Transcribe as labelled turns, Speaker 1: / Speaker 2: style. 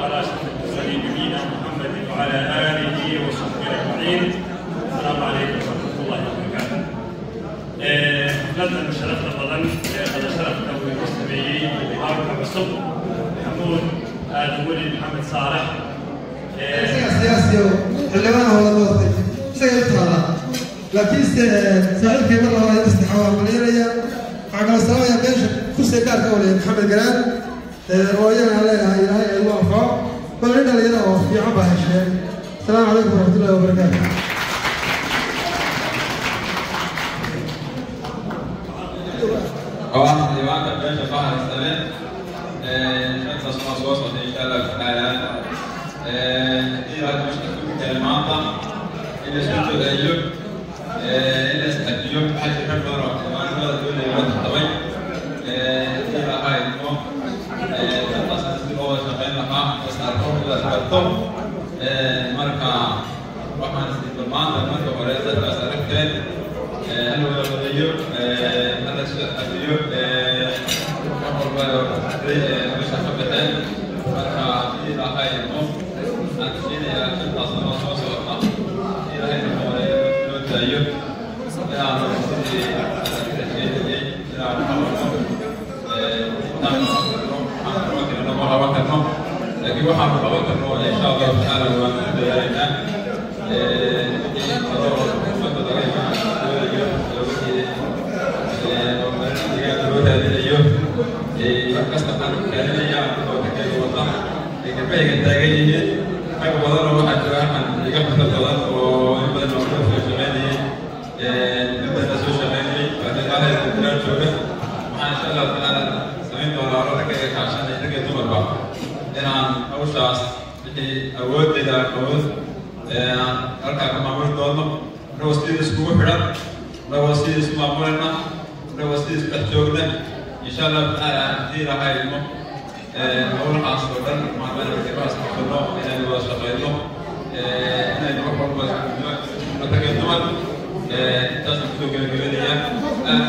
Speaker 1: على أشرف المرسلين، نبينا محمد وعلى آله وصحبه أجمعين. السلام عليكم ورحمة الله وبركاته. Xafladan sharafta badan ee qada sharafta uu inoo sameeyey xildhibaanka cusub Maxamuud Aadan Weli Maxamed Saalax,
Speaker 2: isaga siyaasi oo xildhibaan hoola doortay isaga u taala, laakiinse saaxiibkay mar labaad in saddexaad waan malaynaya. Waxaan kaloo salaamaya beesha kursiga gaarka u leeyahay Maxamed Garaan oo iyagana leeyahay Ilaahay ay ugu anfaco, bal nin dhalinyaro oo fiican baa hesheen. Asalaamu calaykum waraxmatullahi wabarakaatu.
Speaker 3: Oo ah xildhibaanka beesha Bahar Same 5ta sano soo socda, insha Allahu tacaala. Haddii aad meesha ku keenay maanta in la isku duceeyo, in la isxajiyo, waxaa jira rag badan oo xildhibaanimada doonaya la tartamay. Haddii lahaa idmo shantaasna sidii loo wada shaqeyn lahaa is arko, la isbarto. Marka waxaan is maanta marka hore dadkaas aragteen hala wada wadayo, hala afiyo, wax walba meesha ka baxeen. Marka haddii lahaa idmo waxaan rajeynayaa 5taas sano soo socota, Ilaahay noo daayo, inaanu sidii rajeynayay inaanu qabanno. Intaan waxaan qaban karno ma qaban karno, laakiin waxaanu qaban karno insha Allahu tacaala waan ku dadaalaynaa. Wixii kaloo ummadda laga doonayo, wixii horumarin deegaanka loo raadinayo, wax kasta waxaan raadinayaa anigoo ragayga wata ay garbahayga taagan yihiin. Rag badan oo waxaa jira waxaan iga khibrad badan oo in badan oo soo shaqeynayay, in badan soo shaqeynayay waa isbedelaal jooga. Waxaan insha Allahu tacaala samayn doonaa oo ragayga kaashanay, rag iyo dumarba, inaan hawshaas wixii awooddeeda awood aan halkaa ka maamuli doono, anagoo sidii iskugu xidhan, anagoo sidii isu maamulayna, anagoo sidii isku dhex joogna, insha Allahu tacaala. Haddii Ilaahay idmo howlahaas oo dhan maadaama qabsano, inaynu wada shaqeyno, inaynu wax walba rag iyo dumar. Intaasaan kusoo gebagabeynaya. Aad